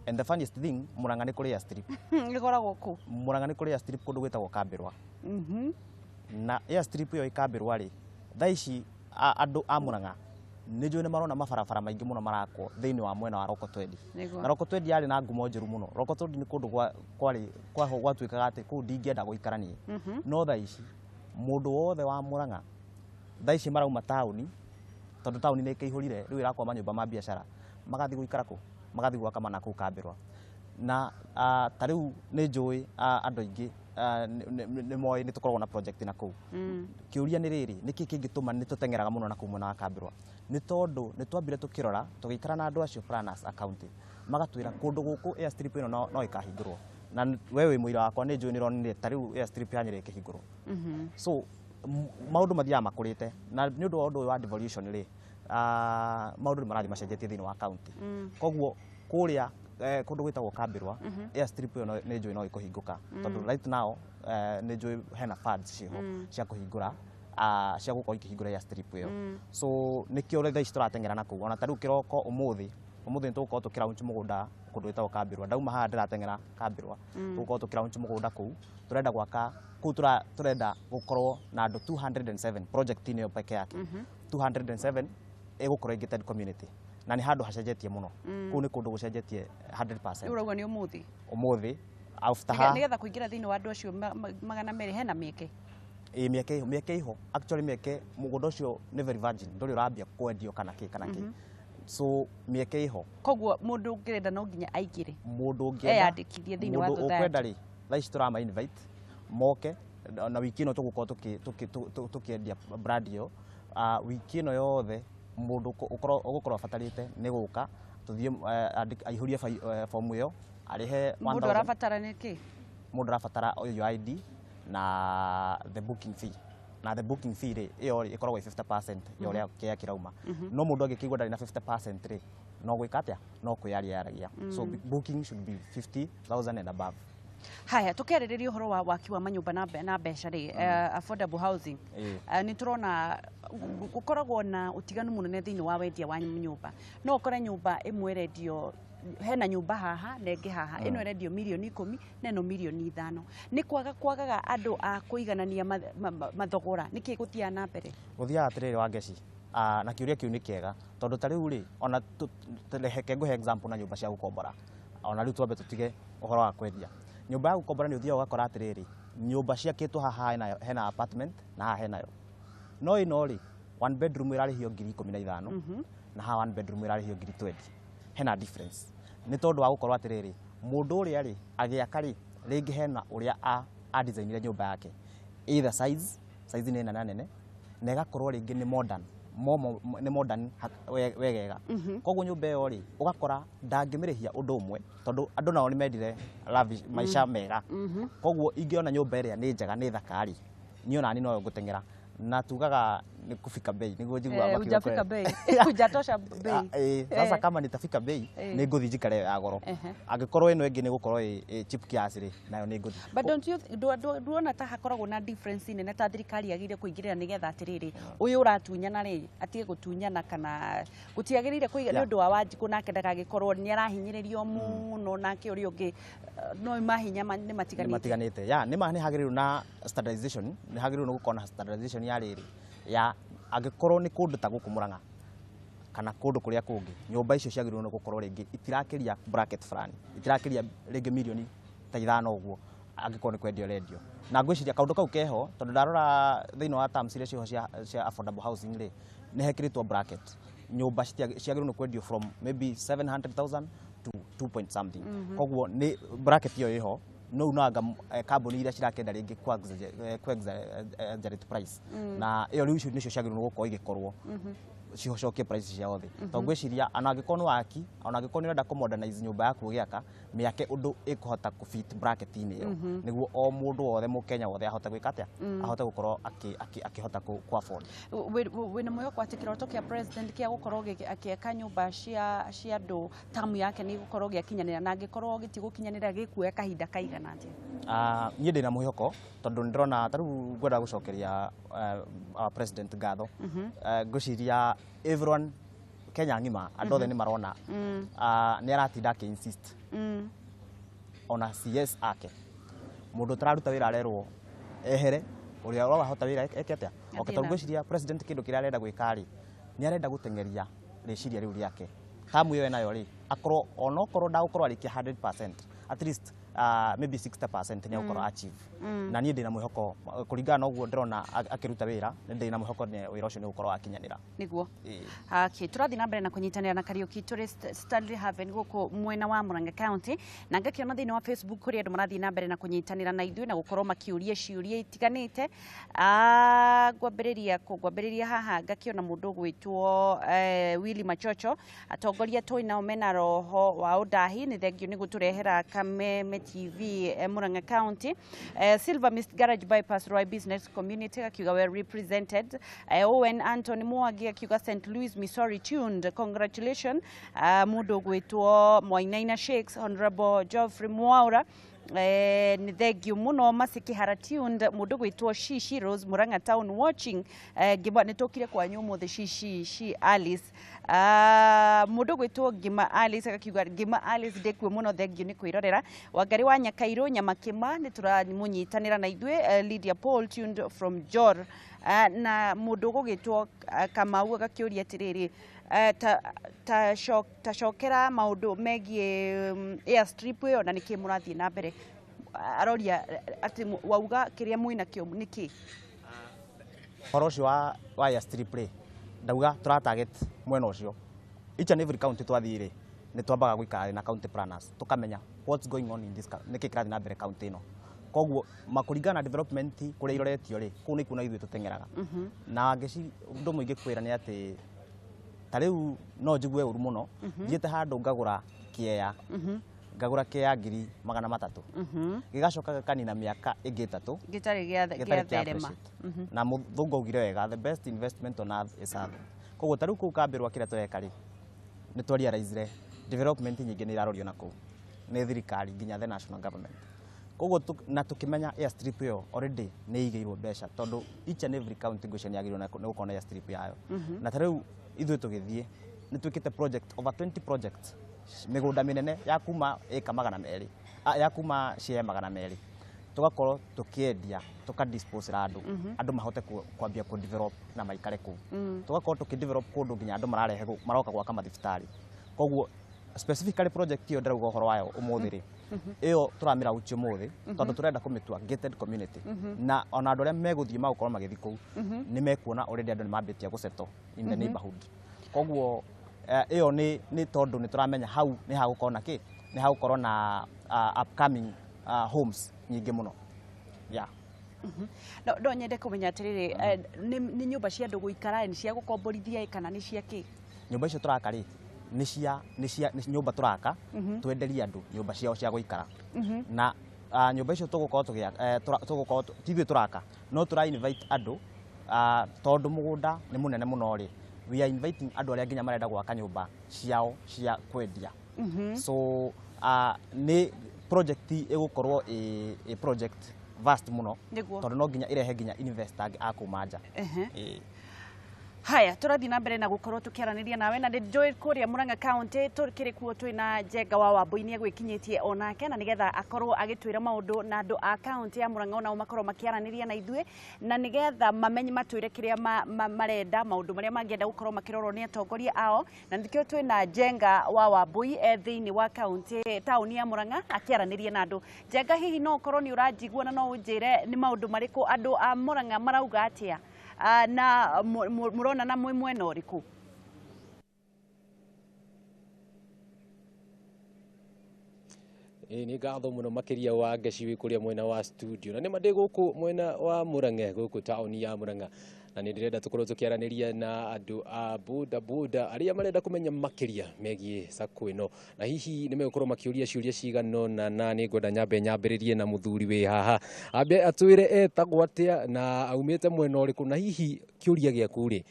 And the funniest thing, Murang'a nĩ kũrĩ airstrip. Ĩkoragwo kũ? Murang'a nĩ kũrĩ airstrip kũndũ gwĩtagwo Kambĩrwa. Na airstrip ĩyo ĩkambĩrwa rĩ, thaa ici andũ a Murang'a nĩ njũĩ nĩ marona mabarabara maingĩ mũno marakwo thĩinĩ wa mwena wa Rokotwendi. Na Rokotwendi yarĩ na ngumo njũru mũno. Rokotwendi nĩ kũndũ kwarĩ gwatuĩkaga atĩ kũu ndingĩenda gũikara niĩ. No thaa ici mũndũ wothe wa Murang'a thaa ici marauma taũni, tondũ taũni nĩ ĩkĩihũrire, rĩu ĩrakwo manyũmba ma biacara, magathiĩ gũikara kũ, magathiĩ gwaka mana kũu Kambĩrwa. Na ta rĩu nĩ njũĩ andũ aingĩ nĩ moĩ nĩ tũkoragwo na project na kũu. Kĩũria nĩ rĩrĩ, nĩkĩ kĩngĩtũma nĩ tũteng'eraga mũno na kũu mwena wa Kambĩrwa? Nĩ tondũ nĩ twambire tũkĩrora, tũgĩikara na andũ acio planners a county, magatwĩra kũndũ gũkũ airstrip ĩno no ĩkahingũrwo. Na we wĩ mũira wakwa, nĩ njũĩ nĩ ũronire ta rĩu airstrip ya Nyĩrĩ ĩkĩhingũrwo. So maũndũ mathiaga makũrĩte, na nĩ ũndũ wa ũndũ ũyũ wa devolution rĩ, maũndũ nĩ marathiĩ macenjetie thĩinĩ wa county. Koguo kũrĩa kũndũ gwĩtagwo Kambĩrwa, airstrip ĩyo nĩ njũĩ no ĩkũhingũka, tondũ right now nĩ njũĩ hena funds ciĩho cia kũhingũra, cia gũkorwo ikĩhingũra airstrip ĩyo. So nĩkĩo thaa ici tũrateng'era na kũu. Ona ta rĩu kĩroko ũmũthĩ, ũmũthĩ nĩ tũgũkorwo tũkĩlaunch mũgũnda kũndũ gwĩtagwo Kambĩrwa. Ndauma haha ndĩrateng'era Kambĩrwa. Tũgũkorwo tũkĩlaunch mũgũnda kũu, tũrenda gwaka kũu, tũrenda gũkorwo na andũ 207 project-inĩ ĩyo peke yake. 207 ĩgũkorwo ĩ gated community, na nĩ handũ hacenjetie mũno. Kũu nĩ kũndũ gũcenjetie 100%. Rĩu ũrauga nĩ ũmũthĩ? Ũmũthĩ after ha Nĩgetha kũingĩra thĩinĩ wa andũ acio 200 hena mĩeke? Ĩ, mĩeke iho, mĩeke iho. Actually mĩeke, mũgũnda ũcio nĩ very virgin, ndũrĩ ũrambia kwendio kana kĩ kana kĩ, so mĩeke iho. Koguo mũndũ ũngĩrenda no nginya aingĩre? Mũndũ ũngĩenda, Eyandĩkithie thĩinĩ wa mũndũ society. ũkwenda rĩ, thaa ici tũrama invite moke, na wiki ĩno tũgũkorwo tũkĩendia brand ĩyo. Wiki ĩno yothe mũndũ ũgũkorwo abatarĩte nĩ gũka tũthiĩ, aihũrie fomu ĩyo, arĩhe Mũndũ 1000. arabatara nĩ kĩ? Mũndũ arabatara your ID na the booking fee. Na the booking fee rĩ, ĩyo rĩ ĩkoragwo ĩ 50% ya ũrĩa kĩrĩa kĩrauma. No mũndũ angĩkĩigua ndarĩ na 50% rĩ, no gwĩka atĩa? No kwĩyaria yaragia. So booking should be 50,000 and above. Haya, tũkĩarĩrĩria ũhoro wa waki wa manyũmba na mbeca rĩ, affordable housing, nĩ tũrona gũkoragwo na ũtiganu mũnene thĩinĩ wa wendia wa nyũmba. No ũkore nyũmba ĩmwe ĩrendio, hena nyũmba haha na ĩngĩ haha, ĩno ĩrendio mirioni 10 na ĩno mirioni 5. Nĩ kwaga kwagaga andũ a kũiganania mathogora? Nĩkĩ gũthiaga na mbere? Gũthiaga atĩrĩrĩ, Wangeci, na kĩũria kĩu nĩ kĩega, tondũ ta rĩu rĩ, ona reke ngũhe example na nyũmba cia gũkombora. Ona rĩu twambe tũtige ũhoro wa kwendia nyũmba ya gũkombora, nĩ ũthiaga ũgakora atĩrĩrĩ, nyũmba ciakĩtwo haha hena apartment na haha henayo, no ĩno rĩ, one bedroom ĩrarĩhio 15,000, na haha one bedroom ĩrarĩhio 20,000. Hena difference nĩ tondũ wa gũkorwo atĩrĩrĩ, mũndũ ũrĩa rĩ agĩaka rĩ, rĩngĩ hena ũrĩa a designire nyũmba yake, either size nĩ nene nene, na ĩgakorwo rĩngĩ nĩ modern, nĩ modern wegega. Koguo nyũmba ĩyo rĩ, ũgakora ndangĩmĩrĩhia ũndũ ũmwe, tondũ andũ nao nĩ mendire lavish, maica mega. Koguo ingĩona nyũmba ĩrĩa nĩ njega, nĩ thaka rĩ, niĩ ona niĩ noyo ngũteng'era. Na tugaga nĩ kufika bei nĩguo njiguaga makiuga Hujafika kweli. bei, hujatosha bei. Ah, sasa kama nitafika bei, nĩ ngũthiĩ njikare ĩyo ya goro. Angĩkorwo ĩno ĩngĩ nĩ gũkorwo ĩ cheap kiasi rĩ, nayo nĩ ngũthiĩ. But don't you nduona ta hakoragwo na difference nene, ta thirikari yagĩrĩire kũingĩrĩra nĩgetha atĩrĩrĩ, ũyũ ũratunyana rĩ atige gũtunyana, kana gũtiagĩrĩire kũiga nĩ ũndũ wa Wanjikũ nake ndagagĩkorwo nĩ arahinyĩrĩrio mũno, nake ũrĩa ũngĩ no mahinya nĩ nĩ matiganĩte? Matiganĩte ya nĩ ma nĩ hagĩrĩirwo na standardization, nĩ hagĩrĩirwo nĩ gũkorwo na standardization ya rĩrĩ, ya angĩkorwo nĩ kũndũ ta gũkũ Murang'a kana kũndũ kũrĩa kũngĩ, nyũmba icio ciagĩrĩirwo nĩ gũkorwo rĩngĩ itirakĩria bracket fulani, itirakĩria rĩngĩ mirioni ta 5 ũguo, angĩkorwo nĩ kwendio rendio. Na ngwĩciria kaũndũ kau keho, tondũ ndarora thĩinĩ wa terms iria ciĩho cia affordable housing rĩ, nĩ hekĩrĩtwo bracket, nyũmba ciagĩrĩirwo nĩ kwendio from maybe 700,000 to 2 point something. Koguo nĩ bracket ĩyo ĩho, no no anga kambuni iria cirakenda rĩngĩ ku exaggerate price na ĩyo rĩu, icio nĩcio ciagĩrĩirwo nĩ gũkorwo igĩkorwo. cicokie price ciao thĩ. Tondũ ngwĩciria ona angĩkorwo nĩ waki, ona angĩkorwo nĩ ũrenda kũ modernize nyũmba yaku ũgĩaka, mĩake ũndũ ĩkũhota kũ fit bracket-inĩ ĩyo, nĩguo o mũndũ wothe, mũkenya wothe, ahote gwĩka atĩa, ahote gũkorwo akĩhota kũ afford. Wĩna mwĩhoko atĩ kĩroto kĩa president kĩa gũkorwo akĩaka nyũmba cia andũ tamu yake nĩ gũkorwo gĩakinyanĩra, na angĩkorwo gĩtigũkinyanĩra gĩkuoya kahinda kaigana atĩa? Niĩ ndĩna mwĩhoko tondũ nĩndĩrona ta rĩu ngwenda gũcokeria our president ngatho. Ngwĩciria everyone Kenya ng'ima, andũ othe nĩ marona nĩ aratinda akĩ insist ona CS ake, mũndũ ũtararuta wĩra arerwo ehere, ũrĩa ũrahota wĩra eke atĩa. Okay, tondũ ngwĩciria president kĩndũ kĩrĩa arenda gwĩka rĩ, nĩ arenda gũteng'eria rĩciria rĩu rĩake tamu ĩyo enayo rĩ, akorwo onokorwo ndagũkorwo arĩkia 100%, at least maybe 60% nĩ egũkorwo achieve. Na niĩ ndĩna mwĩhoko kũringana na ũguo ndĩrona akĩruta wĩra, ndĩna mwĩhoko wĩra ũcio nĩ ũgũkorwo wakinyanĩra. Nĩguo. Okay, tũrathiĩ na mbere na kũnyitanĩra na Kariuki tũrĩ Stanley Haven gũkũ mwena wa Murang'a County, na ngakĩona thĩinĩ wa Facebook kũrĩ andũ marathiĩ na mbere na kũnyitanĩra na ithuĩ na gũkorwo makĩũria ciũria itiganĩte. Ngwambĩrĩria haha ngakĩona mũndũ ũgwĩtwo Willy Machocho, atongoria twĩ nao mena roho wa ũndahi, nĩ thengio nĩ gũtũrehera Kameme TV Murang'a County. Silver Mist Garage Bypass Roy Business Community akiuga well represented. Owen Anthony Mwangi akiuga St. Louis, Missouri tuned, congratulations. Mũndũ ũgwĩtwo Mwainaina Shakes, Honorable Geoffrey Mwaura, nĩ thengio mũno. Masikihara tuned. Mũndũ gwĩtwo Shishi Rose, Murang'a Town watching. Ngima nĩ tũkire kwanyu ũmũthĩ, Shishi Shi Alice. Mũndũ gwĩtwo Ngima Alice agakiuga Ngima Alice ndĩkuo mũno, thengio nĩ kwĩrorera. Wangari wa Nyakairũ Nyamakĩma nĩ tũramũnyitanĩra na ithuĩ. Lydia Paul tuned from Jor. Na mũndũ ũgũgĩtwo Kamau agakĩũria atĩrĩrĩ, ta cokera maũndũ megiĩ airstrip ĩyo na nĩkĩ mũrathiĩ na mbere. Aroria atĩ wauga kĩrĩa mwĩnakĩo nĩkĩ? Ũhoro ũcio wa airstrip rĩ, ndauga tũra target mwena ũcio. Each and every county twathiĩ rĩ, nĩ twambaga gũikara na county planners, tũkamenya what's going on in this, nĩkĩ kĩrathiĩ na mbere county ĩno. Koguo makũringana na development kũrĩa iroretio rĩ, kũu nĩkuo na ithuĩ tũteng'eraga. Na ngĩci ũndũ mũingĩ kwĩra nĩ atĩ ta rĩu no njigue ũru mũno thiĩte handũ ngagũra kĩea, ngagũra kĩea 300,000, gĩgacoka gĩkanina mĩaka ĩngĩ 3 gĩtarĩ gĩatherema. Na mũthũngũ augire wega, the best investment on earth is earth. Koguo ta rĩu kũu kambĩrwa kĩrĩa tũreka rĩ, nĩ twa realize development nyingĩ nĩ irarorio na kũu nĩ thirikari nginya the national government. Koguo na tũkĩmenya airstrip ĩyo already nĩ ĩigĩirwo mbeca, tondũ each and every county ngwĩciria nĩ yagĩrĩirwo nĩ gũkorwo na airstrip yayo. Na ta rĩu ithuĩ tũgĩthiĩ nĩ twĩkĩte project over 20 projects, mĩgũnda mĩnene ya kuma ĩka 200, ya kuma share 200, tũgakorwo tũkĩendia, tũkadispose andũ, andũ mahote kwambia kũ develop na maikare kũu. Tũgakorwo tũkĩ develop kũndũ nginya andũ mararehe maroka gwaka mathibitarĩ. Koguo specifically project ĩyo ndĩrauga ũhoro wayo ũmũthĩ rĩ, ĩyo tũramĩra uchi ũmũthĩ tondũ tũrenda kũmĩtua gated community, na ona andũ arĩa megũthiĩ magũkorwo magĩthiĩ kũu nĩ mekuona already andũ nĩ mambĩtie gũsettle in the neighborhood. Koguo ĩyo nĩ tondũ nĩ tũramenya hau nĩ hagũkorwo na kĩ, nĩ hagũkorwo na upcoming homes nyingĩ mũno. Yeah. No nyende kũmenya atĩrĩrĩ, nĩ nyũmba cia andũ gũikara, nĩ cia gũkomborithia kana nĩ cia kĩ? Nyũmba icio tũraka rĩ, nĩ cia nyũmba tũraka twenderie andũ nyũmba ciao cia gũikara. Na nyũmba icio tũgũkorwo tũgũkorwo ti ithuĩ tũraka, no tũra invite andũ, tondũ mũgũnda nĩ mũnene mũno rĩ, we are inviting andũ arĩa nginya marenda gwaka nyũmba ciao cia kwendia. So nĩ project ĩgũkorwo ĩ project vast mũno, tondũ no nginya ĩrehe nginya investor a kuma nja. Haya, tũrathiĩ na mbere na gũkorwo tũkĩaranĩria nawe, na nĩ njũĩ kũrĩa Murang'a County tũkĩrĩ kuo twĩna Njenga wa Wambui nĩ egwĩkinyĩtie onake, na nĩgetha akorwo agĩtwĩra maũndũ na andũ a county ya Murang'a onao makorwo makĩaranĩria na ithuĩ, na nĩgetha mamenye matwĩre kĩrĩa marenda, maũndũ marĩa mangĩenda gũkorwo makĩrorwo nĩ atongoria ao. Na nĩkĩo twĩna Njenga wa Wambui e thĩinĩ wa county taũni ya Murang'a akĩaranĩria na andũ. Njenga, hihi no ũkorwo nĩ ũranjigua na no ũnjĩre nĩ maũndũ marĩkũ andũ a Murang'a marauga atĩa, na mũrona na mwĩ mwena ũrĩkũ? Ĩĩ nĩ ngatho mũno makĩria wa Ngeci wĩ kũrĩa mwena wa studio, na nĩ ma ndĩ gũkũ mwena wa Murang'a, gũkũ taũni ya Murang'a, na nĩ ndĩrenda tũkorwo tũkĩaranĩria na andũ a boda boda arĩa marenda kũmenya makĩria megiĩ sacco ĩno, na hihi nĩ megũkorwo makĩũria ciũria cigana ũna. Na nĩ ngwenda nyambe nyambĩrĩrie na mũthuri wĩ haha, ambe atwĩre etagwo atĩa na aumĩte mwena ũrĩkũ, na hihi kĩũria gĩaku rĩ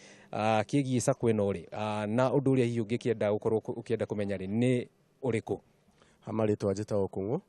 kĩgiĩ sacco ĩno rĩ, na ũndũ ũrĩa hihi ũngĩkĩenda gũkorwo ũkĩenda kũmenya rĩ, nĩ ũrĩkũ? Marĩtwa njĩtagwo Kũng'ũ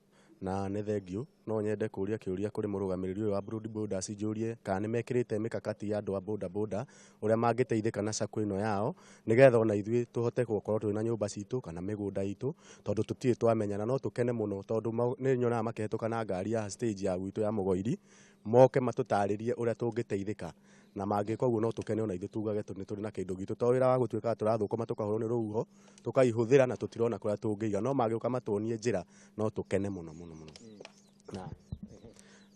na nĩ thengiũ. No nyende kũria kĩũria kũrĩ mũrũgamĩrĩri ũyũ wa Broad Borders, njũrie kana nĩ mekĩrĩte mĩkakati ya andũ a boda boda ũrĩa mangĩteithĩka na sacco ĩno yao, nĩgetha ona ithuĩ tũhote gũkorwo twĩ na nyũmba citũ kana mĩgũnda itũ, tondũ tũtirĩ twamenyana. No tũkene mũno tondũ nĩ nyonaga makĩhetũka na ngari ya stage ya gwitũ ya Mũgoiri, moke matũtarĩrie ũrĩa tũngĩteithĩka, na mangĩka ũguo no tũkene ona ithuĩ tugage nĩ tũrĩ na kĩndũ gitũ, to wĩra wa gũtuĩka tũrathũkũma tũkahũrwo nĩ rũhuho tũkaihũthĩra na tũtirona kũrĩa tũngĩiga. No mangĩũka matuonie njĩra no tũkene mũno mũno mũno,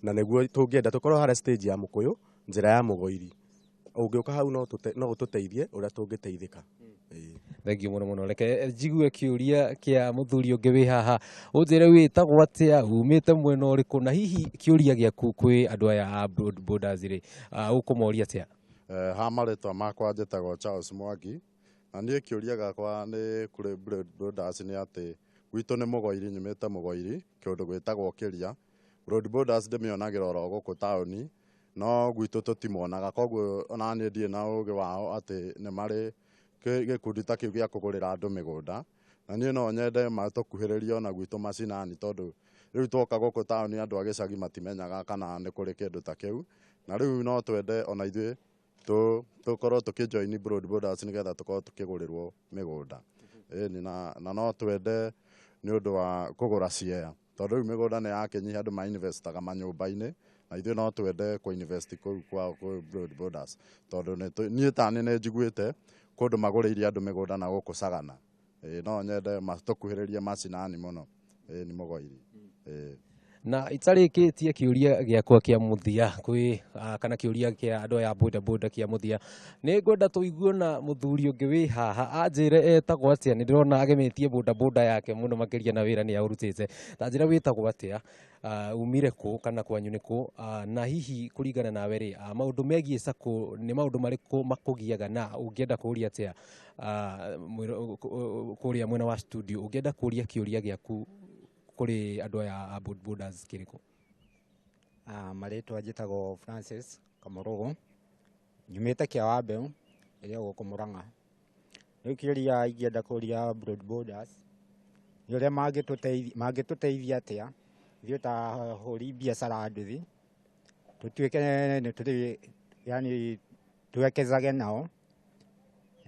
na nĩguo tũngĩenda tũkorwo harĩa stage ya Mũkũyũ, njĩra ya Mũgoiri. Ũngĩũka hau no ũtũteithie ũrĩa tũngĩteithĩka. Thengiũ mũno mũno. Reke njigue kĩũria kĩa mũthuri ũngĩ wĩ haha. Ũnjĩre wĩtagwo atĩa, umĩte mwena ũrĩkũ, na hihi kĩũria gĩaku kwĩ andũ aya a Broad Borders rĩ, ũkũmoria atĩa? Ha marĩtwa makwa njĩtagwo Charles Mwangi, na niĩ kĩũria gĩakwa nĩ kũrĩ Broad Borders nĩ atĩ gwitũ nĩ Mũgoiri, nyumĩte Mũgoiri kĩũndũ gwĩtagwo Kĩria. Broad Borders ndĩmĩonagĩra oro gũkũ taũni, no gwitũ tũtimonaga, koguo ona niĩ ndirĩ na ũgĩ wao atĩ nĩ marĩ gĩkundi ta kĩu gĩa kũgũrĩra andũ mĩgũnda, na niĩ no nyende matũkuhĩrĩrie ona gwitũ macinani, tondũ rĩu twoka gũkũ taũni andũ a gĩcagi matimenyaga kana nĩ kũrĩ kĩndũ ta kĩu, na rĩu no twende ona ithuĩ tũkorwo tũkĩjoin Broad Borders nĩgetha tũkorwo tũkĩgũrĩrwo mĩgũnda. Ĩni na no twende nĩ ũndũ wa kũgũra share, tondũ rĩu mĩgũnda nĩ yakĩnyiha, andũ ma-investaga manyũmba-inĩ, na ithuĩ no twende kũ-invest kũu kwa Broad Borders, tondũ niĩ ta niĩ nĩ njiguĩte kũndũ magũrĩire andũ mĩgũnda na gũkũ Sagana. No nyende matũkuhĩrĩrie macinani mũno. Nĩ Mũgoiri. Na itarĩkĩtie kĩũria gĩakwa kĩa mũthia kwĩ kana kĩũria kĩa andũ aya boda boda kĩa mũthia, nĩ ngwenda tũigue na mũthuri ũngĩ wĩ haha anjĩre etagwo atĩa. Nĩ ndĩrona agemetie boda boda yake mũno makĩria na wĩra nĩ aũrutĩte. Ta njĩra wĩtagwo atĩa, umire kũ kana kwanyu nĩ kũ, na hihi kũringana nawe rĩ, maũndũ megiĩ sacco nĩ maũndũ marĩkũ makũgiaga, na ũngĩenda kũũria atĩa kũrĩa mwena wa studio, ũngĩenda kũũria kĩũria gĩaku kũrĩ andũ aya a Broad Borders kĩrĩkũ? Marĩtwa njĩtagwo Francis Kamũrũgũ, nyumĩte kĩa wa mbeũ ĩrĩa gũkũ Murang'a. Rĩu kĩũria ingĩenda kũũria Broad Borders nĩ ũrĩa mangĩtũteithia atĩa ithuĩ ta ahũri biacara a nduthi, tũtuĩke nĩ tũrĩ, yani twekezage nao,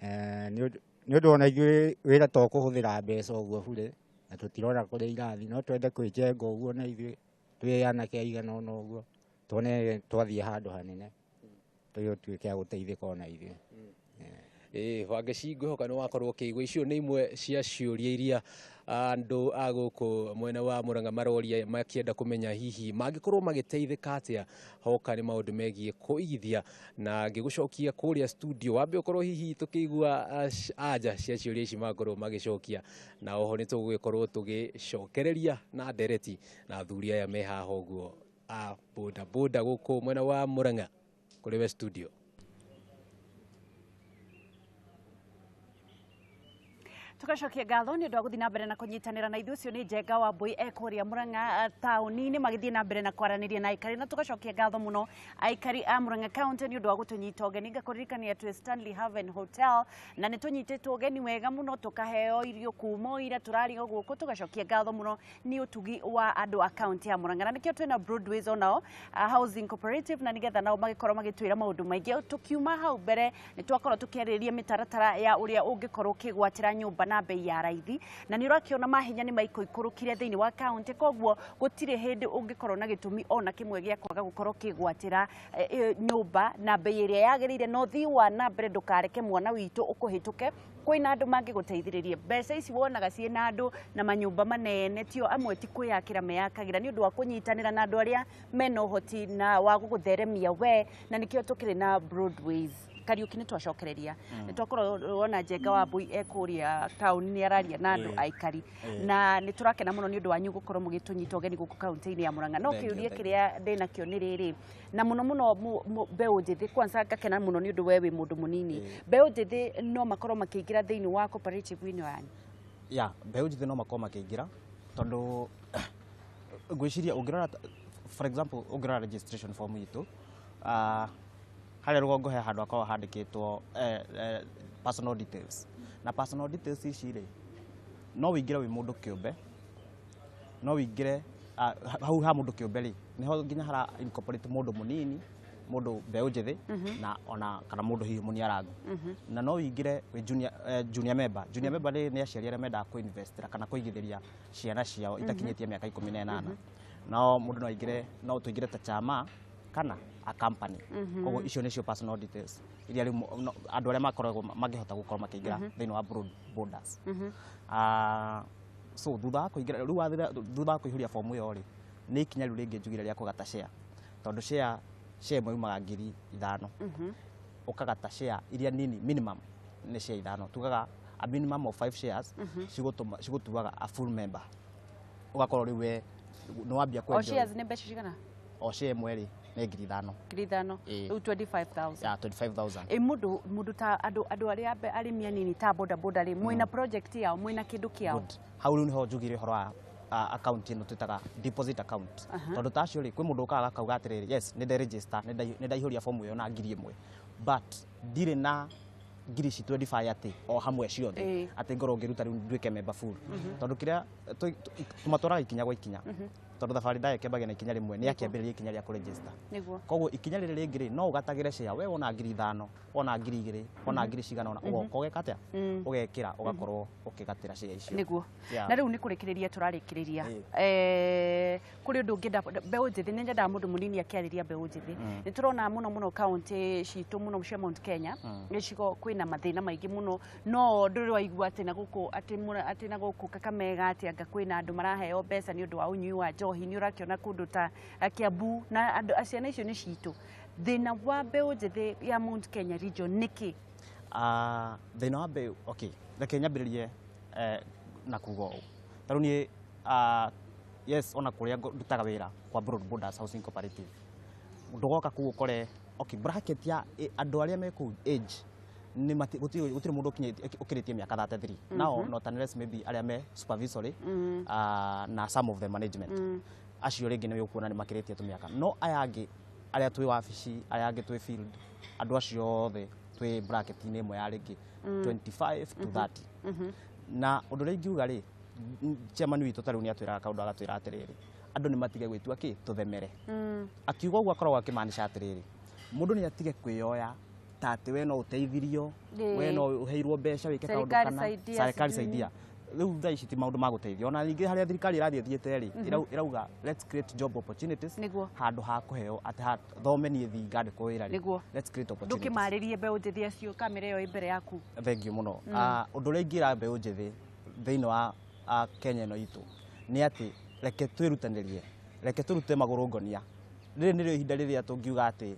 nĩ ũndũ ona ithuĩ wĩra to kũhũthĩra mbeca ũguo bure, na tũtirona kũrĩa irathi, no twende kwĩjenga ũguo na ithuĩ twĩ anake aigana ũna ũguo, tuone twathiĩ handũ hanene tũtuĩke a gũteithĩka ona ithuĩ. Wangeci, ngwĩhoka nĩ wakorwo ũkĩigua icio nĩ imwe cia ciũria iria andũ a gũkũ mwena wa Murang'a maroria makĩenda kũmenya hihi mangĩkorwo magĩteithĩka atĩa hoka nĩ maũndũ megiĩ kũigithia. Na ngĩgũcokia kũrĩa studio, wambe ũkorwo hihi tũkĩigua anja cia ciũria ici makorwo magĩcokia, na oho nĩ tũgũgĩkorwo tũgĩcokereria na ndereti na athuri aya me haha ũguo a boda boda gũkũ mwena wa Murang'a. Kũrĩ we studio. Tugacokia ngatho nĩ ũndũ wa gũthiĩ na mbere na kũnyitanĩra na ithuĩ. Ũcio nĩ Njenga wa Mbui e kũrĩa Murang'a taũni-inĩ magĩthiĩ na mbere na kwaranĩria na aikari, na tũgacokia ngatho mũno aikari a Murang'a County nĩ ũndũ wa gũtũnyita ũgeni. Ngakũririkania twĩ Stanley Haven Hotel na nĩ tũnyitĩtwo ũgeni wega mũno, tũkaheo irio kuma ira tũrarĩa gũkũ. Tũgacokia ngatho mũno nĩ ũtugi wa andũ a county ya Murang'a, na nĩkĩo twĩna Broadways onao Housing Cooperative, na nĩgetha nao magĩkorwo magĩtwĩra maũndũ maingĩ. Tũkiuma hau mbere nĩ twakorwo tũkĩarĩrĩria mĩtaratara ya ũrĩa ũngĩkorwo ũkĩgwatĩra nyũmba na bei ya raithi, na nĩ ũrakĩona mahinya nĩ maikũikũrũkire thĩinĩ wa county, koguo gũtirĩ hĩndĩ ũngĩkorwo na gĩtũmi ona kĩmwe gĩa kwaga gũkorwo ũkĩgwatĩra nyũmba na bei ĩrĩa yagĩrĩire. No thiĩ wa na mbere, ndũkareke mwana witũ ũkũhĩtũke, kwĩna andũ mangĩgũteithĩrĩria. Mbeca ici wonaga ciĩna andũ na manyũmba manene, tio amwe ti kwĩyakĩra meyakagĩra nĩ ũndũ wa kũnyitanĩra na andũ arĩa mena ũhoti na wa gũgũtheremia we, na nĩkĩo tũkĩrĩ na Broadways. Kariuki, nĩ twacokereria nĩ twakorwo wona Njenga wa Mbui e kũrĩa taũni nĩ araria na andũ aikari, na nĩ tũrakena mũno nĩ ũndũ wanyu gũkorwo mũgĩtũnyita ũgeni gũkũ kaunti-inĩ ya Murang'a. No Thank you, kĩũria thank you. kĩrĩa ndĩnakĩo nĩ rĩrĩ, na mũno mũno mbeũ njĩthĩ, kwanza ngakena mũno nĩ ũndũ we wĩ mũndũ mũnini, mbeũ njĩthĩ no makorwo makĩingĩra thĩinĩ wa cooperative ĩno yanyu? Ya, mbeũ njĩthĩ no makorwo makĩingĩra, tondũ ngwĩciria ũngĩrora for example, ũngĩrora registration form itũ, harĩa rũgongo he handũ hakoragwo handĩkĩtwo personal details, na personal details ici rĩ, no wĩingĩre wĩ mũndũ kĩũmbe, no wĩingĩre hau ha mũndũ kĩũmbe rĩ, nĩho nginya hara incorporate mũndũ mũnini, mũndũ mbeũ njĩthĩ, na ona kana mũndũ hihi mũniarangu. Na no wĩingĩre wĩ junior, junior member. Junior member nĩ aciari arĩa mendaga kũinvestĩra kana kũigithĩria ciana ciao itakinyĩtie mĩaka 18. No mũndũ no aingĩre, no tũingĩre ta chama kana a company. Koguo icio nĩcio personal details iria rĩu andũ arĩa makoragwo mangĩhota gũkorwo makĩingĩra thĩinĩ wa Broad Borders. So thutha wa kũingĩra rĩu thutha wa kũihũria fomu ĩyo rĩ, nĩ ikinya rĩu rĩngĩ njugire rĩa kũgata share, tondũ share ĩmwe yumaga 5,000. Ũkagata share iria nini, minimum nĩ share 5, tugaga a minimum of 5 shares cigũtuaga a full member, ũgakorwo rĩu we nĩ wambia O kwenjoy. Shares nĩ mbeca cigana? O share ĩmwe rĩ, nĩ 5,000. 5,000? Ĩĩ. Rĩu 25,000. Ya, 25,000. Ĩ mũndũ ta andũ arĩa arĩmi anini ta boda boda rĩ, mwĩna project yao, mwĩna kĩndũ kĩao? Good. Hau rĩu nĩho njugire ũhoro wa account ĩno twĩtaga deposit account, tondũ ta acio rĩ, kwĩ mũndũ ũkaga akauga atĩrĩrĩ, yes, nĩ nderegister, nĩ ndaihũria fomu ĩyo na 1,000, but ndirĩ na ngiri ici 25 atĩ o hamwe ciothe, atĩ ngorwo ngĩruta rĩu nduĩke member full, tondũ kĩrĩa tũmatwaraga ikinya gwa ikinya, tondũ thabarĩ ndagĩkĩambagia na ikinya rĩmwe, nĩ akĩambĩrĩria ikinya rĩa kũregister. Koguo ikinya rĩrĩ rĩngĩ rĩ, no ũgatagĩre share we wona 5,000, wona 2,000, wona ngiri cigana ũna, ũgoka ũgeka atĩa, ũgekĩra, ũgakorwo ũkĩgatĩra share icio. Na rĩu nĩ kũrĩkĩrĩria tũrarĩkĩrĩria. Kũrĩ ũndũ ũngĩenda mbeũ njĩthĩ? Nĩ nyendaga mũndũ mũnini akĩarĩria mbeũ njĩthĩ. Nĩ tũrona mũno mũno kaũntĩ citũ mũno cia Mount Kenya gĩcigo kwĩna mathĩna maingĩ mũno, no ndũrĩ waigua atĩ na gũkũ atĩ na gũkũ Kakamega atĩ anga kwĩna andũ maraheo mbeca nĩ ũndũ wa ũnyui wa njohi. Nĩ ũrakĩona kũndũ ta Kiambu na andũ ciana icio nĩ citũ. Thĩna wa mbeũ njĩthĩ ya Mount Kenya region nĩkĩ? Thĩna wa mbeũ, okay, reke nyambĩrĩrie na kuga ũũ, ta rĩu niĩ, yes, ona kũrĩa ndutaga wĩra kwa Broad Borders Housing Cooperative, ndũgoka kũu ũkore, okay, bracket ya andũ arĩa me kũu age nĩ gũtirĩ mũndũ ũkĩrĩtie mĩaka 33 now, not unless maybe arĩa me supervisory na some of the management, acio rĩngĩ nĩ ũkuona nĩ makĩrĩtie tũmĩaka, no aya angĩ arĩa twĩ wabici, arĩa angĩ twĩ field, andũ acio othe twĩ bracket-inĩ ĩmwe ya rĩngĩ 25 to 30. Na ũndũ ũrĩa ingiuga rĩ, chairman witũ ta rĩu nĩ atwĩraga kaũndũ, agatwĩra atĩrĩrĩ, andũ nĩ matige gwĩtua kĩ tũthemere. Akiuga ũguo akoragwo akĩmaanisha atĩrĩrĩ, mũndũ nĩ atige kwĩyoya ta atĩ we no ũteithirio, we no ũheirwo mbeca wĩke kaũndũ Serikali kana saidia, serikali sijui. Saidia. Rĩu thaa ici ti maũndũ ma gũteithia, ona ningĩ harĩa thirikari ĩrathiĩ ĩthiĩte rĩ, ĩrauga let's create job opportunities handũ ha kũheo atĩ thome niĩ thiĩ ngandĩkwo wĩra rĩ. Let's create opportunities. Ndũkĩmarĩrie mbeũ njĩthĩ acio, kamera ĩyo ĩ mbere yaku. Thank you mũno. Ũndũ ũrĩa ingĩra mbeũ njĩthĩ thĩinĩ wa Kenya ĩno itũ nĩ atĩ reke twĩrutanĩrie, reke tũrute magũrũ ngonia. Rĩrĩ nĩrĩo ihinda rĩrĩa tũngiuga atĩ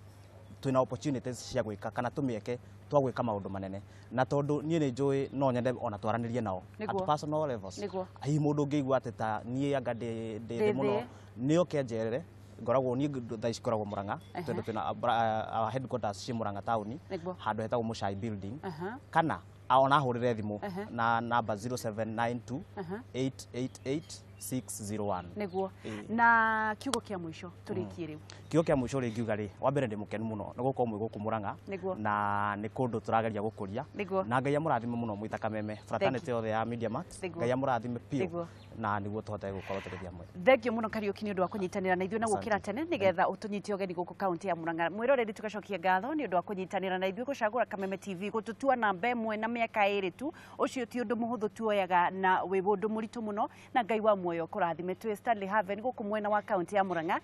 twĩna opportunities cia gwĩka kana tũmĩeke twa gwĩka maũndũ manene, na tondũ niĩ nĩ njũĩ no nyende ona twaranĩrie nao at personal levels. Hihi mũndũ ũngĩigua atĩ ta niĩ anga ndĩ Ndĩ thĩ mũno, thĩ. nĩ oke njerere. Ngoragwo niĩ thaa ici ngoragwo Murang'a, tondũ twĩna headquarters ciĩ Murang'a taũni, handũ hetagwo Mũcai building, kana ona ahũrĩre thimũ na namba 0792 888 601. Na kiugo kĩa mũico tũrĩkie rĩu. Kiugo kĩa mũico rĩ, ngiuga rĩ, wa mbere ndĩ mũkenu mũno nĩ gũkorwo mwĩ gũkũ Murang'a, na nĩ kũndũ tũrageria gũkũria, na Ngai amũrathime mũno mwĩ ta Kameme fraternity yothe ya Media Max. Ngai amũrathime biũ, na nĩguo tũhote gũkorwo tũgĩthiĩ hamwe. Thank you mũno Kariũki nĩ ũndũ wa kũnyitanĩra na ithuĩ na Asante. gũkĩra tene nĩgetha ũtũnyite ũgeni gũkũ kaunti ya Murang'a. Mwĩroreri, tũgacokia ngatho nĩ ũndũ wa kũnyitanĩra na ithuĩ, gũcagũra Kameme TV, gũtũtua namba ĩmwe na mĩaka 2 tu. Ũcio ti ũndũ mũhũthũ tuoyaga na wĩ ũndũ mũritũ mũno, na Ngai wa muoyo kũrathime. Twĩ Stanley Haven gũkũ mwena wa kaunti ya Murang'a.